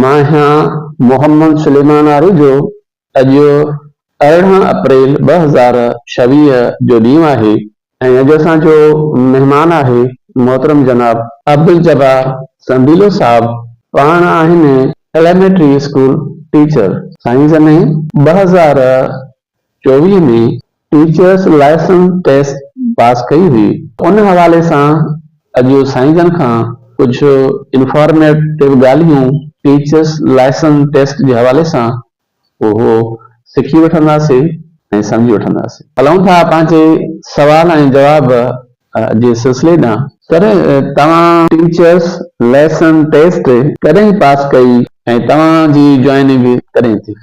مان آهيان محمد سليمان آريجو. اڄ 18 اپريل 2026 جو ڏينهن آهي ۽ اڄ اسان جو مهمان آهي محترم جناب عبدالجبار سنديلو صاحب پاڻ آهن ايليمينٽري اسڪول ٽيچر. سائين جن 2024 ۾ ٽيچرس لائسنس ٽيسٽ پاس ڪئي هئي ان حوالي سان اڄ سائين جن کان ڪجهه انفارميٽو ڳالهيون ٽيچرس لائسنس ٽيسٽ جي حوالي سان اهو سکي وٺنداسين ۽ سمجهي وٺنداسين. هلون ٿا پنهنجي سوال ۽ جواب جي سلسلي ڏانهن. سر توهان ٽيچرس لائسنس ٽيسٽ ڪڏهن پاس ڪئي ۽ توهان جي جوائننگ ڪڏهن ٿي؟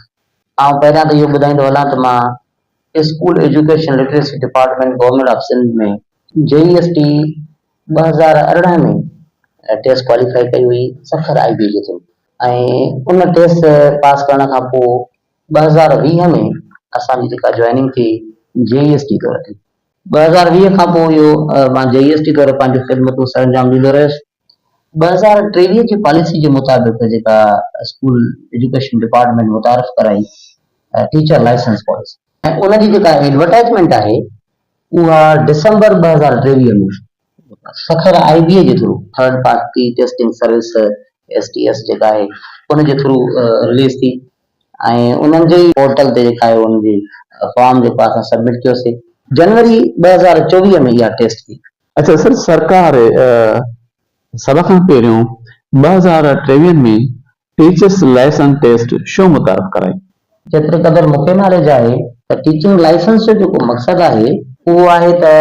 آئون پهريان ته اهو ٻڌائيندو هلان ته مان school education literacy department government of Sindh ۾ J E S T 2018 ۾ test qualify ڪئي هئي سکر آئي بي جي ٿرو ۽ ان ٽيسٽ پاس ڪرڻ کان پوء 2020 ۾ اسان جي جيڪا جوائننگ ٿي جي اي ايس ٽي طور ٿي. 2020 کان پوء اهو مان جي اي ايس ٽي طور پنهنجون خدمتون سرانجام ڏيندو رهيس. 2023 جي پاليسي جي مطابق جيڪا اسڪول ايجوڪيشن ڊپارٽمينٽ متعارف ڪرائي ٽيچر لائسنس پاليسي ۽ ان جي جيڪا ايڊورٽائزمينٽ آهي اها ڊسمبر 2023 ۾ سکر آئي بي اي جي through third party testing service, S T S, جيڪا آهي ان جي ٿرو رليز ٿي ۽ انهن جي ئي پورٽل تي جيڪا آهي ان جي فارم جيڪو آهي اسان سبمٽ ڪيوسي جنوري 2024 ۾ اها ٽيسٽ ٿي. اڇا سر سرڪار سڀ کان پهريون 2023 ۾ ٽيچرس لائسنس ٽيسٽ شو متعارف ڪرائي؟ جيتري قدر مون کي ناليج آهي ته ٽيچنگ لائسنس جو جيڪو مقصد آهي اهو آهي ته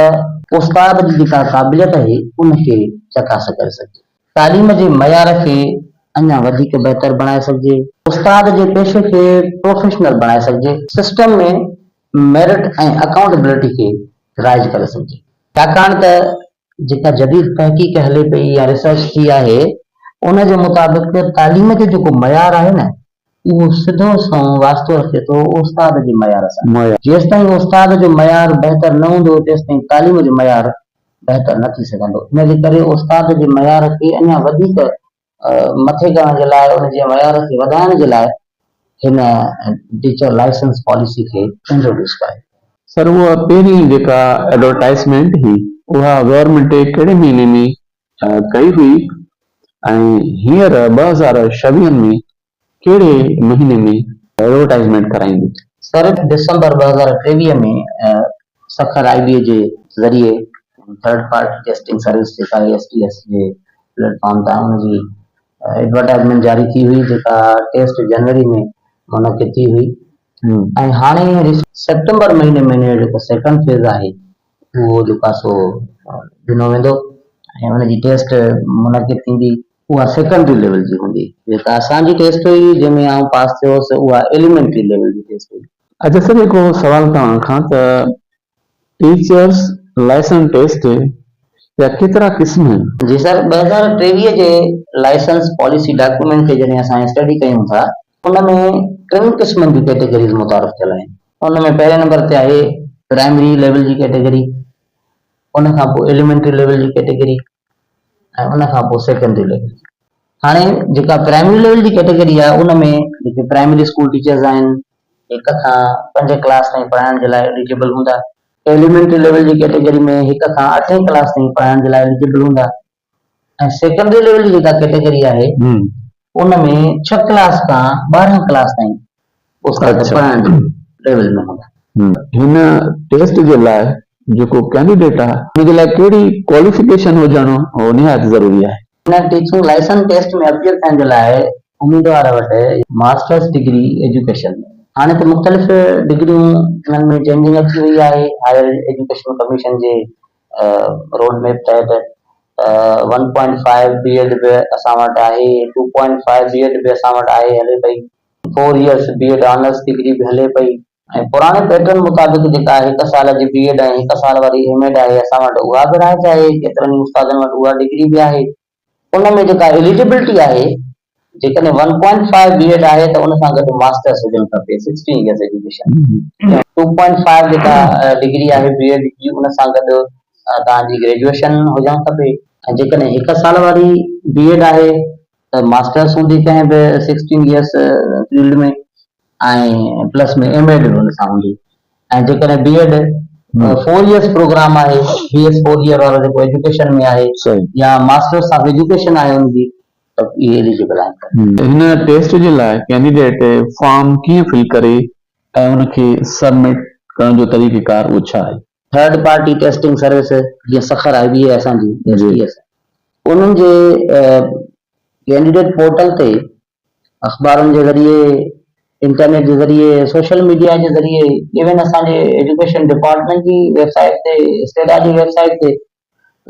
استاد جي جيڪا قابليت آهي ان کي چڪاس ڪري سگهجي، تعليم جي معيار کي اڃا وڌيڪ بهتر بڻائي سگهجي، استاد جي پيشي کي پروفيشنل بڻائي سگهجي، سسٽم ۾ ميرٽ ۽ اڪائونٽبلٽي کي رائج ڪري سگهجي. ڇاڪاڻ ته جيڪا جديد تحقيق هلي پئي يا ريسرچ ٿي آهي ان جي مطابق تعليم جو جيڪو معيار آهي نه اهو سڌو سنئون واسطو رکي ٿو استاد جي معيار سان. جيستائين استاد جو معيار بهتر نه هوندو تيستائين تعليم جو معيار بهتر نه ٿي سگهندو. ان جي ڪري استاد جي معيار کي اڃا وڌيڪ مٿي ڪرڻ جي لاء ان جي معيار کي وڌائڻ جي لاء هن ٽيچر لائسنس پاليسي کي انٽروڊيوس ڪيو. سر اها پهرين جيڪا ايڊورٽائزمينٽ هئي اها گورنمينٽ ڪهڙي مهيني ۾ ڪئي هئي ۽ هينئر 2026 ۾ ڪهڙي مهيني ۾ ايڊورٽائزمينٽ ڪرائيندي؟ سر ڊسمبر 2023 ۾ سکر آئي بي اي جي ذريعي ٿرڊ پارٽي ٽيسٽنگ سروس جيڪا آهي ايس ٽي ايس جي پليٽ فارم تان ان جي ايڊورٽائزمينٽ جاري ٿي هئي جيڪا ٽيسٽ جنوري ۾ منعقد ٿي هئي ۽ هاڻي سيپٽمبر مهيني ۾ ان جو جيڪو سيڪنڊ فيز آهي اهو جيڪو آهي سو ڏنو ويندو ۽ ان جي ٽيسٽ منعقد ٿيندي اها سيڪنڊري ليول جي هوندي. جيڪا اسان جي ٽيسٽ هئي جنهن ۾ آئون پاس ٿيو هوس اها ايليمينٽري ليول جي ٽيسٽ هئي. اچا سر هڪڙو سوال توهان کان ته ٽيچرس لائسنس ٽيسٽ جا ڪيترا قسم آهن؟ جي سر 2023 جي لائسنس پاليسي ڊاڪيومينٽ کي جڏهن اسان اسٽڊي ڪيون ٿا ان ۾ ٽن قسمن جون ڪيٽيگريز متعارف ٿيل آهن. ان ۾ پهرين نمبر تي آهي پرائمري ليول جي ڪيٽيگري ان کان پوء ايليمينٽري ليول جي ڪيٽيگري ۽ ان کان پوء سيڪنڊري ليول جي. هاڻي جيڪا پرائمري ليول جي ڪيٽيگري آهي ان ۾ جيڪي پرائمري اسڪول ٽيچرز آهن هڪ کان پنج ڪلاس تائين پڙهائڻ جي لاء ايليجبل هوندا. ايليمينٽري ليول جي ڪيٽيگري ۾ هڪ کان اٺين ڪلاس تائين پڙهائڻ جي لاء ايليجبل هوندا ۽ سيڪنڊري ليول جي جيڪا ڪيٽيگري آهي ان ۾ ڇهه ڪلاس کان 12 ڪلاس تائين استاد پڙهائڻ جي ليول ۾ هوندا. هن ٽيسٽ جي لاء جيڪو ڪينڊيڊيٽ آهي ان جي لاء ڪهڙي ڪواليفڪيشن هجڻ نهايت ضروري آهي؟ هن ٽيچنگ لائسنس ٽيسٽ ۾ اپيئر ٿيڻ جي لاء اميدوار وٽ ماسٽرس ڊگري ايجوڪيشن ۾، هاڻي ته مختلف ڊگريون انهن ۾ چينجنگ اچي وئي آهي، هائير ايجوڪيشن ڪميشن جي روڊ ميپ تحت one point five B Ed به اسان وٽ آهي، two point five B Ed به اسان وٽ آهي هلي پئي. Four years B Ed honours degree به هلي پئي ۽ پراڻي پيٽرن مطابق جيڪا هڪ سال جي بي ايڊ ۽ هڪ سال واري ايم ايڊ آهي اسان وٽ اها به رائج آهي ڪيترن ئي استادن وٽ اها ڊگري به آهي ان ۾ جيڪا ايليجبلٽي آهي جيڪڏهن one point five B Ed آهي ته ان سان گڏ ماسٽرس هجڻ کپي sixteen years education two point five جيڪا ڊگري آهي بي ايڊ جي ان سان گڏ توهان جي گريجوئيشن هجڻ کپي ۽ جيڪڏهن هڪ سال واري بي ايڊ آهي. ته ماسٽرس هوندي ڪنهن به sixteen years field ۾ ۽ plus ۾ M Ed به ان سان هوندي ۽ جيڪڏهن B Ed four years programme آهي بي ايس فور ايئر وارو جيڪو ايجوڪيشن ۾ آهي يا ماسٽرس آف ايجوڪيشن آهي ان جي ته اهي ايليجبل آهن. هن ٽيسٽ جي لاء ڪينڊيڊيٽ فارم ڪيئن فل ڪري ۽ ان کي سبمٽ ڪرڻ جو طريقيڪار اهو ڇا آهي؟ ٿرڊ پارٽي ٽيسٽنگ سروس جيئن سکر آء بي اي اسان جي ايس ٽي ايس انهن جي ڪينڊيڊيٽ پورٽل تي اخبارن جي ذريعي انٽرنيٽ جي ذريعي سوشل ميڊيا جي ذريعي ايون اسان جي ايجوڪيشن ڊپارٽمينٽ جي ويب سائيٽ تي اسٽيڊا جي ويب سائيٽ تي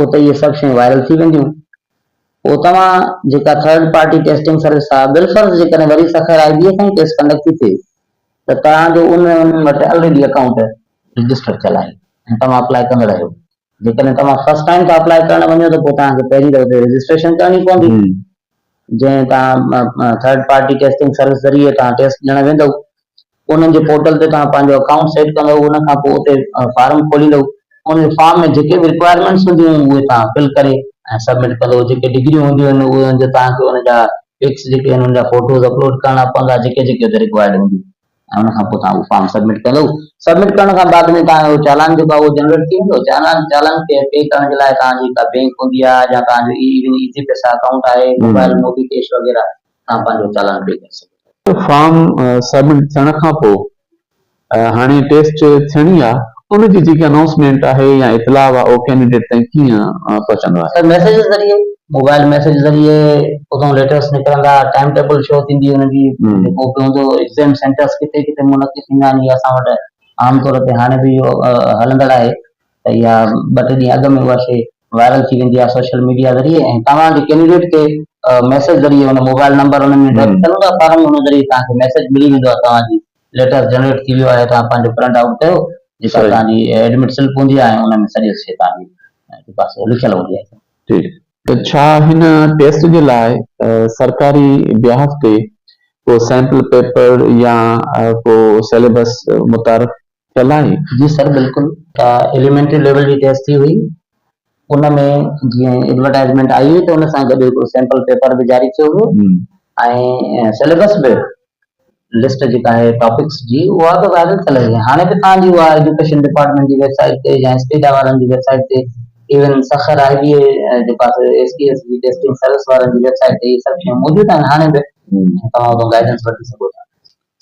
اتي اهي سڀ شيون وائرل ٿي وينديون پوء توهان جيڪا ٿرڊ پارٽي ٽيسٽنگ سروس آهي بالفرض جيڪڏهن وري سکر آء بي اي سان ئي ٽيسٽ ڪنڊڪٽ ٿي ٿئي ته توهان جو ان انهن وٽ الريڊي اڪائونٽ رجسٽر ٿيل آهي ۽ توهان اپلاء ڪندڙ آهيو جيڪڏهن توهان فرسٽ ٽائيم ٿا اپلاء ڪرڻ وڃو ته پوء توهان کي پهرين ته اتي رجسٽريشن ڪرڻي پوندي جنهن توهان ٿرڊ پارٽي ٽيسٽنگ سروس ذريعي توهان ٽيسٽ ڏيڻ ويندو انهن جي پورٽل تي توهان پنهنجو اڪائونٽ سيٽ ڪندو ان کان پوء اتي فارم کوليندو ان فارم ۾ جيڪي به رڪوائرمينٽس هونديون اهي توهان فل ڪري ۽ سبمٽ ڪندو جيڪي ڊگريون هونديون آهن اهي توهان کي ان جا پڪس جيڪي آهن ان جا فوٽوز اپلوڊ ڪرڻا پوندا جيڪي جيڪي اتي رڪوائرڊ هونديون ۽ ان کان پوء توهان اهو فارم سبمٽ ڪندو سبمٽ ڪرڻ کان بعد ۾ توهان جو چالان جيڪو آهي اهو جنريٽ ٿي ويندو چالان چالان کي پي ڪرڻ جي لاء توهان جي ڪا بينڪ هوندي آهي يا توهان جو ايون ايزي پيسا اڪائونٽ آهي موبائل موبي ڪيش وغيره توهان پنهنجو چالان پي ڪري سگهو ٿا. فارم سبمٽ ٿيڻ کان پوء هاڻي ٽيسٽ ٿيڻي آ ان جي جيڪي انائونسمينٽ آهي يا اطلاع آ اهو ڪينڊيڊيٽ تائين ڪيئن پهچندو آهي؟ سر ميسيج ذريعي موبائل ميسيج ذريعي اتان ليٽرس نڪرندا ٽائيم ٽيبل شو ٿيندي ان جي جيڪو به هوندو ايگزام سينٽرس ڪٿي ڪٿي منعقد ٿيندا آهن اها اسان وٽ عام طور تي هاڻي به اهو هلندڙ آهي ته اها ٻه ٽي ڏينهن اڳ ۾ اها شي وائرل ٿي ويندي آهي سوشل ميڊيا ذريعي ۽ توهان جي ڪينڊيڊيٽ کي ميسيج ذريعي ان موبائل نمبر ان ۾ ڊرپ ٿيل هوندو آهي فارم ان ذريعي توهان کي ميسيج ملي ويندو آهي توهان جي ليٽر جنريٽ ٿي ويو آهي توهان پنهنجو پرنٽ آئوٽ ڪيو جيڪا توهان جي ايڊمٽ سلپ هوندي آهي ۽ ان ۾ سڄي شي توهان جي جيڪا سو لکيل هوندي آهي. ٺيڪ ته ڇا هن ٽيسٽ جي لاء سرڪاري بيهاف تي ڪو سيمپل پيپر يا ڪو سيليبس متعارف ٿيل آهي؟ جي سر بلڪل ايليمينٽري ليول جي ٽيسٽ ٿي هئي ان ۾ جيئن ايڊورٽائزمينٽ آئي هئي ته ان سان گڏ هڪڙو سيمپل پيپر به جاري ٿيو هو ۽ سيليبس به لسٽ جيڪا آهي ٽاپڪس جي اها به وائرل ٿيل هئي هاڻي به توهان جي اها ايجوڪيشن ڊپارٽمينٽ جي ويب سائيٽ تي يا اسٽيڊا وارن جي ويب سائيٽ تي ايون سکر آء بي اي جيڪو آهي ايس ٽي ايس جي ٽيسٽنگ سروس وارن جي ويب سائيٽ تي اهي سڀ شيون موجود آهن هاڻي به توهان اتان گائيڊنس وٺي سگهو ٿا.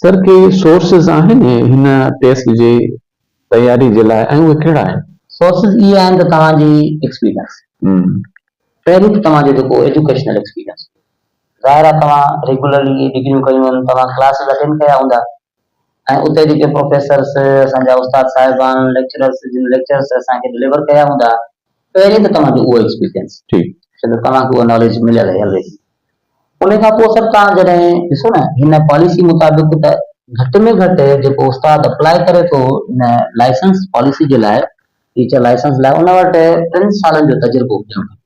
سر ڪي سورسز آهن هن ٽيسٽ جي تياري جي لاء ۽ اهي ڪهڙا آهن؟ سورسز اهي آهن ته توهان جي ايڪسپيرينس پهرين ته توهان جو جيڪو ايجوڪيشنل ايڪسپيرينس ظاهر آهي توهان ريگيولرلي اهي ڊگريون ڪيون آهن توهان ڪلاسز اٽينڊ ڪيا هوندا ۽ اتي جيڪي پروفيسرس اسان جا استاد صاحبان ليڪچررس جن ليڪچرس اسان کي ڊليور ڪيا هوندا پهرين ته توهان جو اهو ايڪسپيرينس ٺيڪ ڇو ته توهان کي اها ناليج مليل آهي الريڊي ان کان پوء سر توهان جڏهن ڏسو نه هن پاليسي مطابق ته گهٽ ۾ گهٽ جيڪو استاد اپلاء ڪري ٿو ان لائسنس پاليسي جي لاء ٽيچر لائسنس لاء ان وٽ ٽن سالن جو تجربو هجڻ کپي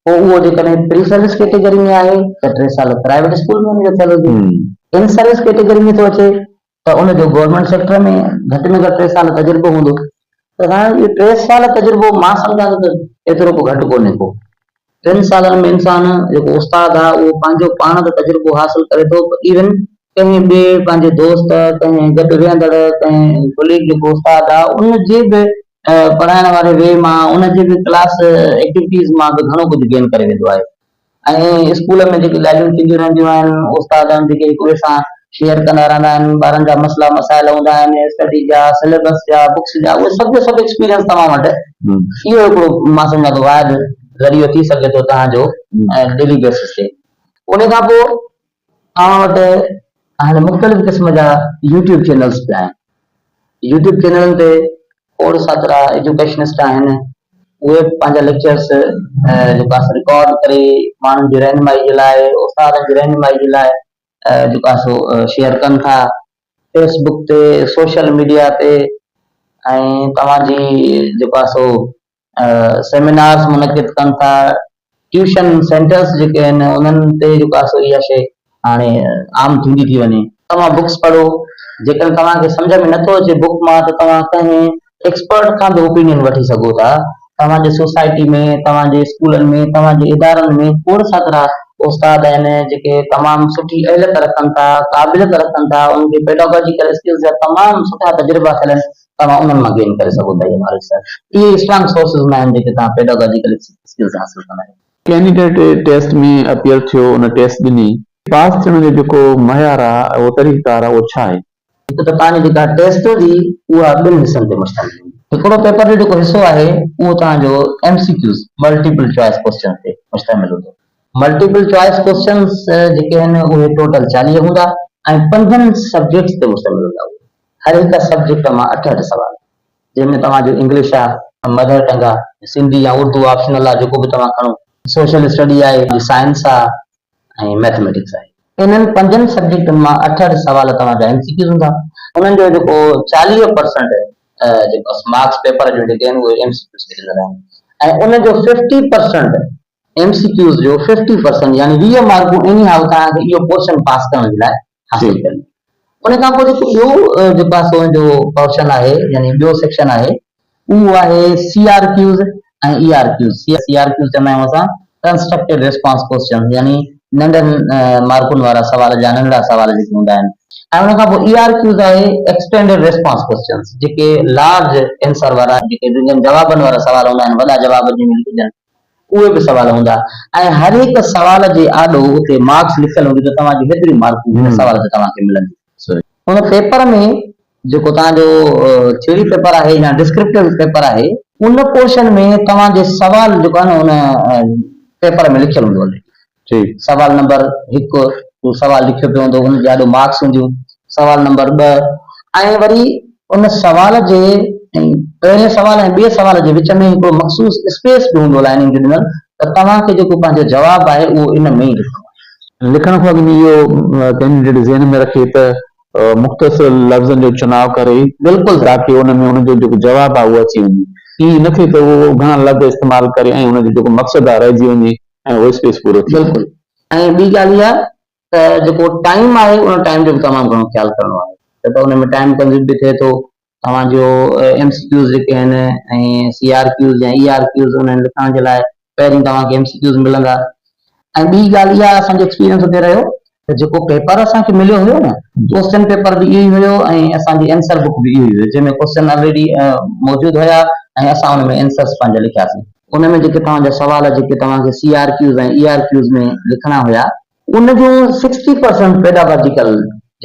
پوء اهو جيڪڏهن پري سروس ڪيٽيگري ۾ آهي ته ٽي سال پرائيويٽ اسڪول ۾ ان جو ٿيل هجي، ان سروس ڪيٽيگري ۾ ٿو اچي ته ان جو گورنمينٽ سيڪٽر ۾ گهٽ ۾ گهٽ ٽي سال تجربو هوندو ته هاڻي اهو ٽي سال تجربو مان سمجهان ٿو ته ايترو ڪو گهٽ ڪونهي ڪو ٽن سالن ۾ انسان جيڪو استاد آهي اهو پنهنجو پاڻ ته تجربو حاصل ڪري ٿو ايون ڪنهن ٻئي پنهنجي دوست ڪنهن گڏ ويهندڙ ڪنهن ڪليگ جيڪو استاد آهي ان جي به پڙهائڻ واري وي مان ان جي به ڪلاس ايڪٽيوٽيز مان به گهڻو ڪجهه گين ڪري ويندو آهي ۽ اسڪول ۾ جيڪي ڳالهيون ٿينديون رهنديون آهن استاد جيڪي هڪ ٻئي سان شيئر ڪندا رهندا آهن ٻارن جا مسئلا مسائل هوندا آهن اسٽڊي جا سليبس جا بڪس جا اهي سڀ جو سڀ ايڪسپيرينس توهان وٽ اهو هڪڙو مان سمجهان ٿو واحد ذريعو ٿي سگهي ٿو توهان جو ڊيلي بيسس تي ان کان پوء اوهان وٽ هاڻي مختلف قسم جا يوٽيوب چينلز به آهن. يوٽيوب چينلن تي کوڙ ساترا ايجوڪيشنسٽ آهن اهي به پنهنجا ليڪچرس جيڪو آهي سو رڪارڊ ڪري ماڻهن جي رهنمائي جي لاء استادن جي رهنمائي جي لاء جيڪو آهي سو شيئر ڪن ٿا. فيس بڪ تي سوشل ميڊيا تي ۽ توهان جي جيڪو آهي سو سيمينارز منعقد ڪن ٿا، ٽيوشن سينٽرز جيڪي آهن انهن تي جيڪو آهي سو اها شيء هاڻي عام ٿيندي ٿي وڃي. توهان بڪس پڙهو، جيڪڏهن توهان کي سمجهه ۾ نٿو اچي بڪ مان ته توهان ڪنهن ايڪسپرٽ کان به اوپينين وٺي سگهو ٿا. توهان جي سوسائٽي ۾، توهان جي اسڪولن ۾، توهان جي ادارن ۾ کوڙ ساترا استاد آهن جيڪي تمام سٺي اهليت رکن ٿا، قابليت رکن ٿا، انهن کي پيڊاگاجيڪل اسڪلز جا تمام سٺا تجربا ٿيل آهن، توهان انهن مان گين ڪري سگهو ٿا اهي ناليج سر. اهي اسٽرانگ سورسز هوندا آهن جيڪي توهان پيڊاگاجيڪل اسڪلز حاصل ڪندا آهيو. ڪينڊيڊيٽ ٽيسٽ ۾ اپيئر ٿيو، ان ٽيسٽ ڏني، پاس ٿيڻ جو جيڪو معيار آهي اهو طريقيڪار آهي اهو ڇا آهي؟ هڪ ته توهان جي جيڪا ٽيسٽ هوندي اها ٻن حصن تي مشتمل هوندي. هڪڙو پيپر جو جيڪو حصو آهي اهو توهان جو M C Qs, Multiple Choice Questions، تي مشتمل هوندو. ملٽيپل چوائس ڪوسچنز جيڪي آهن اهي ٽوٽل 40 هوندا ۽ پنجن سبجيڪٽس تي مشتمل هوندا. اهي هر هڪ سبجيڪٽ مان اٺ اٺ سوال جنهن ۾ توهان جو انگلش آهي، مدر ٽنگ آهي، سنڌي يا اردو آپشنل آهي جيڪو به توهان کڻو، سوشل اسٽڊي آهي، سائنس آهي ۽ مئٿميٽڪس آهي. انهن پنجن سبجيڪٽن مان اٺ اٺ سوال توهان جا ايم سي ڪيوز هوندا. انهن جو جيڪو 40 پرسنٽ جيڪو مارڪس پيپر جو جيڪي آهن اهي ايم سي ڪيوز کي ڏنل آهن ۽ ان جو 50 پرسنٽ ايم سي ڪيوز جو 50 پرسنٽ يعني 20 مارڪون ايني هائو توهان کي اهو پورشن پاس ڪرڻ جي لاء حاصل ڪرڻي. ان کان پوء جيڪو ٻيو جيڪو آهي سو ان جو پورشن آهي يعني ٻيو سيڪشن آهي اهو آهي C R Qs ۽ E R Qs. C R Qs چوندا آهيون اسان ڪنسٽرڪٽيڊ ريسپانس ڪوسچنز يعني ننڍن مارڪن وارا سوال يا ننڍڙا سوال جيڪي هوندا آهن ۽ ان کان پوء اي آر ڪيوز آهي ايڪسٽينڊيڊ ريسپانس ڪوسچنز جيڪي لارج اينسر وارا جيڪي ڊگهن جوابن وارا سوال هوندا آهن وڏا جواب جنهن ۾ لکجن اهي به سوال هوندا ۽ هر هڪ سوال جي آڏو اتي مارڪس لکيل هوندي ته توهان جون هيتريون مارڪون هن سوال تي توهان کي ملنديون. ان پيپر ۾ جيڪو توهان جو ٿيوري پيپر آهي يا ڊسڪرپٽو پيپر آهي ان پورشن ۾ توهان جي سوال جيڪو آهي نه ان پيپر ۾ لکيل هوندو آلريڊي. سوال نمبر 1 هو سوال لکيو پيو هوندو ان جي آڏو مارڪس هونديون سوال نمبر 2 ۽ وري ان سوال جي پهرين سوال ۽ ٻئي سوال جي وچ ۾ هڪڙو مخصوص اسپيس به هوندو لائننگ جو ڏنل ته توهان کي جيڪو پنهنجو جواب آهي اهو ان ۾ ئي لکڻو آهي. لکڻ کان اڳ ۾ اهو ڪينڊيڊيٽ ذهن ۾ رکي ته مختصر لفظن جو چناء ڪري بلڪل تاڪه ان ۾ ان جو جيڪو جواب آهي اهو اچي وڃي. ائين نه ٿئي ته اهو گهڻا لفظ استعمال ڪري ۽ ان جو جيڪو مقصد آهي رهجي وڃي ۽ اهو اسپيس پورو ٿي وڃي. بلڪل ۽ ٻي ڳالهه اها ته جيڪو ٽائيم آهي ان ٽائيم جو به تمام گهڻو خيال ڪرڻو آهي ڇو ته ان ۾ ٽائيم ڪنزيوم به ٿئي ٿو توهان جو ايم سي ڪيوز جيڪي آهن ۽ سي آر ڪيوز يا اي آر ڪيوز انهن لکڻ جي لاء پهرين توهان کي ايم سي ڪيوز ملندا ۽ ٻي ڳالهه اها اسان جو ايڪسپيرينس اتي رهيو ته جيڪو پيپر اسان کي مليو هيو نه ڪوسچن پيپر به اهو ئي هيو ۽ اسان جي آنسر بڪ به اهو ئي هيو جنهن ۾ ڪوسچن آلريڊي موجود هيا ۽ اسان ان ۾ آنسرس پنهنجا لکياسين. ان ۾ جيڪي توهان جا سوال جيڪي توهان کي سي آر ڪيوز ۽ اي آر ڪيوز ۾ لکڻا هيا ان جو سڪسٽي پرسنٽ پيڊاگاجيڪل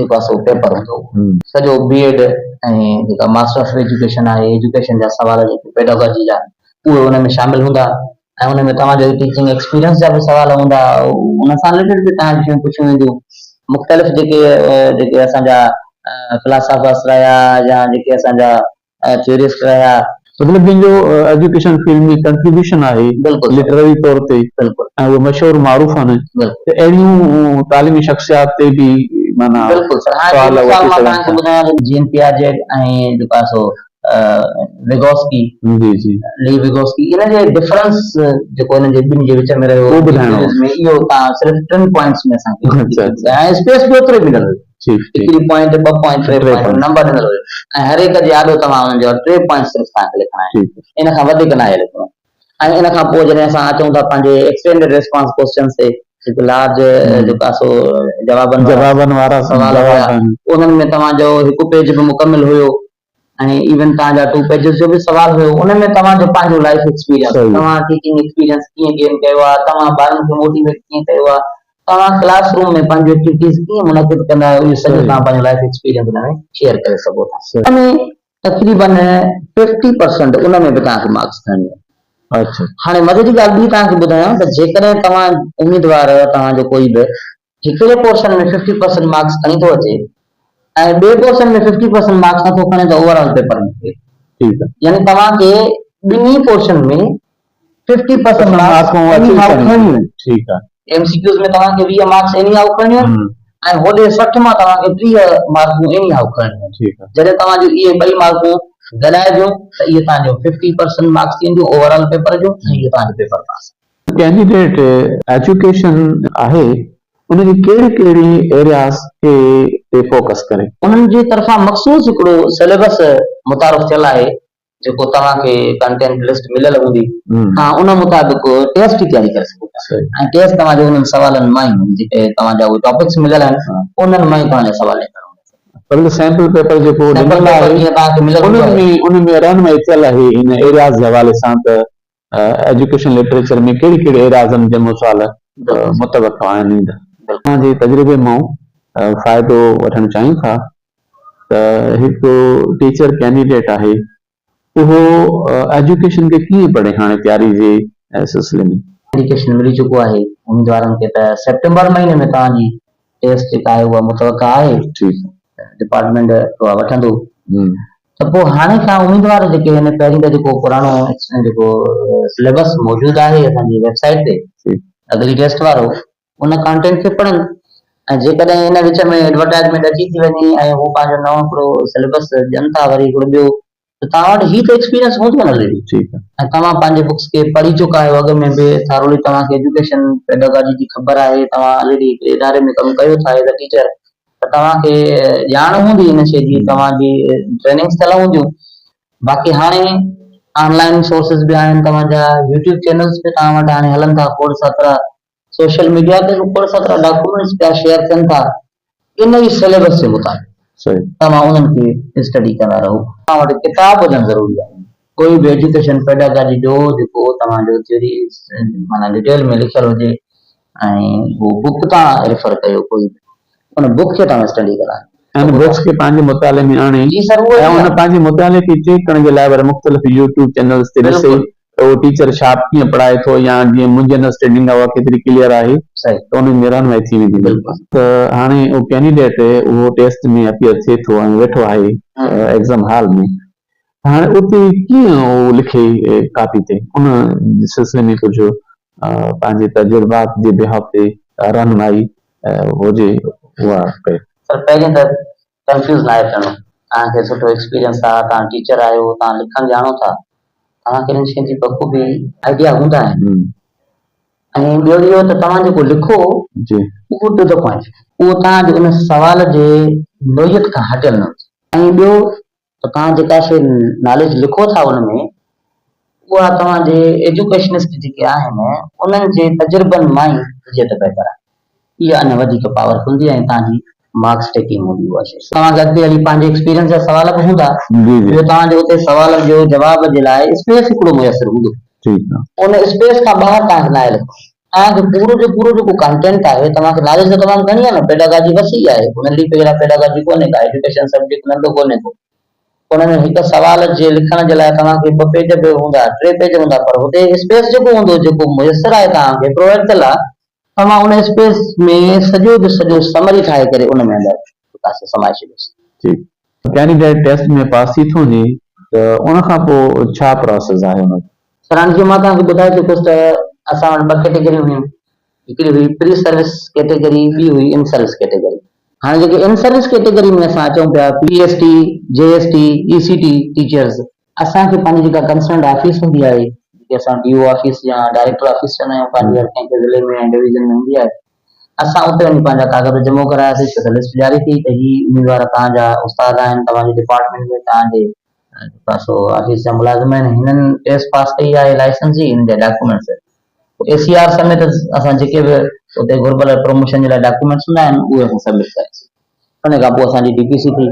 جيڪو آهي سو پيپر هوندو هو. سڄو بي ايڊ ۽ جيڪا ماسٽر آف ايجوڪيشن آهي ايجوڪيشن جا سوال جيڪي پيڊاگاجي جا اهي ان ۾ شامل هوندا ۽ ان ۾ توهان جو ٽيچنگ ايڪسپيرينس جا به سوال هوندا ان سان رليٽيڊ به توهان جون شيون پڇيون وينديون مختلف جيڪي جيڪي اسان جا فلاسافرس رهيا يا جيڪي اسان جا ٿيورسٽ رهيا. مطلب جن جو ايجوڪيشن فيلڊ ۾ ڪنٽريبيوشن آهي لٽرري طور تي بلڪل ۽ اهي مشهور معروف آهن ته اهڙيون تعليمي شخصيات تي به معنيٰ بلڪل سر هاڻي سوال مثال اچي مان سگهن توهان کي ٿا. ٻڌايان ته جين پياجيٽ ۽ جيڪو آهي سو وگوسڪي جي جي لي وگوسڪي ان جي ڊفرنس جيڪو انهن جي ٻن جي وچ ۾ رهيو اهو ٻڌائڻو ۾ اهو توهان صرف ٽن پوائنٽس ۾ اسان کي اڇا اڇا ۽ اسپيس به اوترو ئي مليل هيو. ٺيڪ ٺيڪ. هڪڙي پوائنٽ، ٻه پوائنٽ، ٽي ٽي پوائنٽ پوائنٽ. نمبر ڏنل هيو ۽ هر هڪ جي آڏو توهان انهن جو ٽي پوائنٽ صرف توهان کي لکڻا آهن ٺيڪ. ان کان وڌيڪ ناهي لکڻو ۽ ان کان پوء جڏهن اسان اچون ٿا پنهنجي ايڪسٽينڊيڊ ريسپانس ڪوسچنس تي جيڪي لارج جيڪو آهي سو جوابن وارا جوابن وارا سوال جواب هيا آهن. انهن ۾ توهان جو هڪ پيج به مڪمل هيو ۽ ايون توهان جا ٽو پيجز جو به سوال هيو ان ۾ توهان جو پنهنجو لائف ايڪسپيرينس صحيح. توهان ٽيچنگ ايڪسپيرينس ڪيئن گين ڪيو آهي توهان ٻارن کي موٽيويٽ ڪيئن ڪيو آهي توهان ڪلاس روم ۾ پنهنجون ايڪٽيوٽيز ڪيئن منعقد ڪندا آهيو اهو سڄو صحيح. توهان پنهنجو لائف ايڪسپيرينس ان ۾ شيئر ڪري سگهو ٿا صحيح. ان ۾ تقريبن ففٽي پرسنٽ ان ۾ به توهان کي مارڪس کڻڻي آهي. اڇا. هاڻي مزي جي ڳالهه ٻي توهان کي ٻڌايان ته جيڪڏهن توهان اميدوار توهان جو ڪوئي به هڪڙي پورشن ۾ ففٽي پرسنٽ مارڪس کڻي ٿو اچي ۽ ٻئي پورشن ۾ ففٽي پرسنٽ مارڪس نٿو کڻي ته اوور آل پيپر ۾ فيل. ٺيڪ آ. يعني توهان کي ٻنهي پورشن ۾ ففٽي پرسنٽ مارڪس ايني هائو کڻڻيون آهن. ٺيڪ آ. ايم سي ڪيوز ۾ توهان کي 20 مارڪس ايني هائو کڻڻيون آهن ۽ هوڏي 60 مان توهان کي 30 مارڪون ايني هائو کڻڻيون آهن. ٺيڪ آ. جڏهن توهان جون اهي ٻئي مارڪون گڏائبيون ته اهي توهان جو ففٽي پرسنٽ مارڪس ٿي وينديون اوور آل پيپر جون ۽ اهو توهان جو پيپر پاس. ڪينڊيڊيٽ ايجوڪيشن آهي ان جي ڪهڙي ڪهڙي ايرياز کي تي فوڪس ڪري. انهن جي طرفان مخصوص هڪڙو سليبس متعارف ٿيل آهي. جيڪو توهان کي ڪنٽينٽ لسٽ مليل هوندي توهان ان مطابق ٽيسٽ جي تياري ڪري سگهو ٿا ۽ ٽيسٽ توهان جو انهن سوالن مان ئي هوندي جيڪي توهان جا اهي ٽاپڪس مليل آهن انهن مان ئي توهان جا سوال نڪرندا پر سيمپل پيپر جيڪو ڏنل آهي انهن ۾ ان ۾ رهنمائي ٿيل آهي ان ايرياز جي حوالي سان ته ايجوڪيشن لٽريچر ۾ ڪهڙي ڪهڙي ايريازن جي سوال متوقع آهن ايندا توهان جي تجربي مان فائدو وٺڻ چاهيون ٿا ته هڪ ٽيچر ڪينڊيڊيٽ آهي اهو ايجوڪيشن کي ڪيئن پڙهي هاڻي تياري جي سلسلي ۾. انڊيڪيشن ملي چڪو آهي اميدوارن کي ته سيپٽمبر مهيني ۾ توهان جي ٽيسٽ جيڪا آهي اها متوقع آهي ڊپارٽمينٽ اها وٺندو ته پوء هاڻي کان اميدوار جيڪي آهن پهرين ته جيڪو پراڻو جيڪو سليبس موجود آهي اسان جي ويب سائيٽ تي اڳلي ٽيسٽ وارو ان ڪانٽينٽ کي پڙهن ۽ جيڪڏهن ان وچ ۾ ايڊورٽائزمينٽ اچي ٿي وڃي ۽ هو پنهنجو نئون هڪڙو سليبس ڏين ٿا وري هڪڙو ٻيو ته توهان وٽ هي ته ايڪسپيرينس هوندو نه آلريڊي ۽ توهان پنهنجي بڪس کي پڙهي چڪا آهيو اڳ ۾ به ٿارولي توهان کي ايجوڪيشن پيڊاگاجي جي خبر آهي توهان آلريڊي هڪڙي اداري ۾ ڪم ڪيو ٿا ايز اي ٽيچر ته توهان کي ڄاڻ هوندي ان شيء جي توهان جي ٽريننگس ٿيل هونديون باقي هاڻي آن لائن سورسز به آهن توهان جا يوٽيوب چينلز به توهان وٽ هاڻي هلن ٿا کوڙ ساترا سوشل ميڊيا تي به کوڙ ساترا ڊاڪيومينٽس پيا شيئر ٿين ٿا ان ئي سليبس جي مطابق توهان انهن کي اسٽڊي ڪندا رهو. توهان وٽ ڪتاب هجڻ ضروري آهي ڪوئي به ايجوڪيشن پيڊاگاجي جو جيڪو توهان جو ٿيوري معنيٰ ڊيٽيل ۾ لکيل هجي ۽ هو بڪ تان ريفر ڪيو ڪوئي به ان بڪ کي توهان اسٽڊي ڪرايو. ان بڪس کي پنهنجي مطالعي ۾ آڻي ۽ ان پنهنجي مطالعي کي چيڪ ڪرڻ جي لاء وري مختلف يوٽيوب چينلز تي ڏسي ته اهو ٽيچر شارپ ڪيئن پڙهائي ٿو يا جيئن منهنجي انڊرسٽينڊنگ آهي اها ڪيتري ڪليئر آهي ته ان ۾ رهنمائي ٿي ويندي بلڪل ته هاڻي اهو ڪينڊيڊيٽ اهو ٽيسٽ ۾ اپيئر ٿئي ٿو ۽ ويٺو آهي ايگزام هال ۾ ته هاڻي اتي ڪيئن اهو لکي ڪاپي تي ان سلسلي ۾ ڪجهه پنهنجي تجربات جي بيهاف تي رهنمائي هجي اها ڪيو. سر پهرين ته ڪنفيوز ناهي ٿيڻو توهان کي سٺو ايڪسپيرينس آ توهان ٽيچر آهيو توهان لکڻ ڄاڻو ٿا توهان کي انهن شين جي بخوبي آئيڊيا هوندا آهن ۽ ٻيو اهو ته توهان جيڪو لکو اهو ٽو the point اهو توهان جي ان سوال جي نوعيت کان هٽيل نه هجي ۽ ٻيو ته توهان جيڪا شي ناليج لکو ٿا ان ۾ اها توهان جي ايجوڪيشنسٽ جيڪي آهن انهن جي تجربن مان ئي هجي ته بهتر آهي اها اڃا وڌيڪ پاورفل هوندي ۽ توهان جي مارڪس ٽيڪنگ هوندي اها شيء. توهان کي اڳتي هلي پنهنجي ايڪسپيرينس جا سوال به هوندا ٻيو توهان جي اتي سوال جو جواب جي لاء اسپيس هڪڙو ميسر هوندو ان اسپيس کان ٻاهر توهان کي ناهي لکڻو توهان کي پورو جو پورو جيڪو ڪانٽينٽ آهي توهان کي ناليج ته تمام گهڻي آهي نه پيڊاگاجي وسيع آهي ڪو ننڍي پيرا پيڊاگاجي ڪونهي ڪا ايجوڪيشن سبجيڪٽ ننڍو ڪونهي ڪو ان ۾ هڪ سوال جي لکڻ جي لاء توهان کي ٻه پيج به هوندا ٽي پيج هوندا پر هتي اسپيس جيڪو هوندو جيڪو ميسر آهي توهان کي پرووائيڊ ٿيل آهي توهان ان اسپيس ۾ سڄو جو سڄو سمري ٺاهي ڪري ان ۾ اندر پڪاسو سمائي ڇڏيوس. ٺيڪ. ڪينڊيڊيٽ ٽيسٽ ۾ پاس ٿي ٿو وڃي ته ان کان پوء ڇا پراسيس آهي ان جو؟ سر هاڻي جيئن مان توهان کي ٻڌائي چڪس ته اسان وٽ ٻه ڪيٽيگريون هيون هڪڙي هئي پري سروس ڪيٽيگري ٻي هئي ان سروس ڪيٽيگري. هاڻي جيڪي ان سروس ڪيٽيگري ۾ اسان اچون پيا P S T, G S T, E C T teachers اسان کي پنهنجي جيڪا ڪنسرنڊ آفيس هوندي آهي جيڪي اسان ڊي او آفيس يا ڊائريڪٽر آفيس چوندا آهيون پنهنجي هر ڪنهن کي ضلعي ۾ ۽ ڊويزن ۾ هوندي آهي اسان اتي وڃي پنهنجا ڪاغذ جمع ڪراياسين ڇو ته لسٽ جاري ٿي ته هي اميدوار توهان جا استاد آهن توهان جي ڊپارٽمينٽ ۾ توهان جي جيڪو سو آفيس جا ملازم آهن هنن ٽيسٽ پاس ڪئي آهي لائسنس جي هن جا ڊاڪومينٽس اي سي آر سميت اسان جيڪي به اتي گهربل پروموشن جي لاء ڊاڪومينٽس هوندا آهن اهي اسان سبمٽ ڪياسين ان کان پوء اسان جي ڊي پي سي ٿي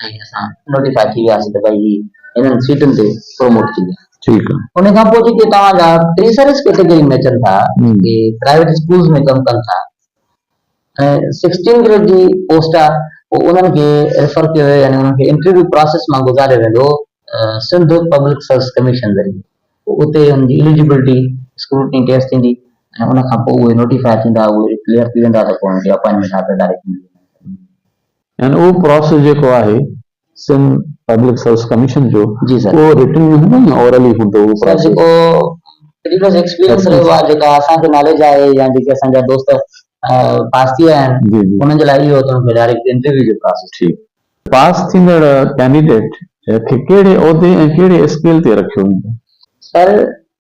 ۽ اسان نوٽيفائي ٿي وياسين ته ڀائي هي هنن سيٽن تي پروموٽ ٿي ويا. ٺيڪ آ. ان کان پوء جيڪي توهان جا پري سروس ڪيٽيگري ۾ اچن ٿا جيڪي پرائيويٽ اسڪولز ۾ ڪم ڪن ٿا ۽ سڪسٽين گريڊ جي پوسٽ آ پوء انهن کي ريفر ڪيو ويو يعني انهن کي انٽرويو پراسيس مان گذاريو ويندو سنڌ پبلڪ سروس ڪميشن ذريعي پوء اتي ان جي اليجبلٽي اسڪروٽني ٽيسٽ ٿيندي ۽ ان کان پوء اهي نوٽيفائي ٿيندا اهي ڪليئر ٿي ويندا ته پوء انهن کي اپائنٽمينٽ آرڊر ڊائريڪٽ ملي ويندو. يعني اهو پراسيس جيڪو آهي سنڌ پبلڪ سروس ڪميشن جو جي سر اهو رٽن ۾ هوندو يا اورلي هوندو اهو سر پراسيس؟ جيڪو پريويس ايڪسپيرينس رهيو آهي جيڪا اسان کي ناليج آهي يا جيڪي اسان جا دوست پاس ٿي ويا آهن جي جي انهن جي لاء اهو ته انهن کي ڊائريڪٽ انٽرويو جو پراسيس ٺيڪ. پاس ٿيندڙ ڪينڊيڊيٽ کي ڪهڙي عهدي ۽ ڪهڙي اسڪيل تي رکيو ويندو؟ سر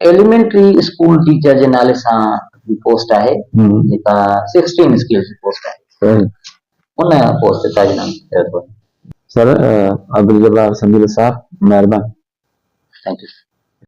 ايليمينٽري اسڪول ٽيچر جي نالي سان هڪڙي پوسٽ آهي جيڪا سڪسٽين اسڪيل جي پوسٽ آهي ان پوسٽ تي تعينات ڪيو ٿو وڃي. سر عبدالجبار سنديلو صاحب مهرباني. Thank you.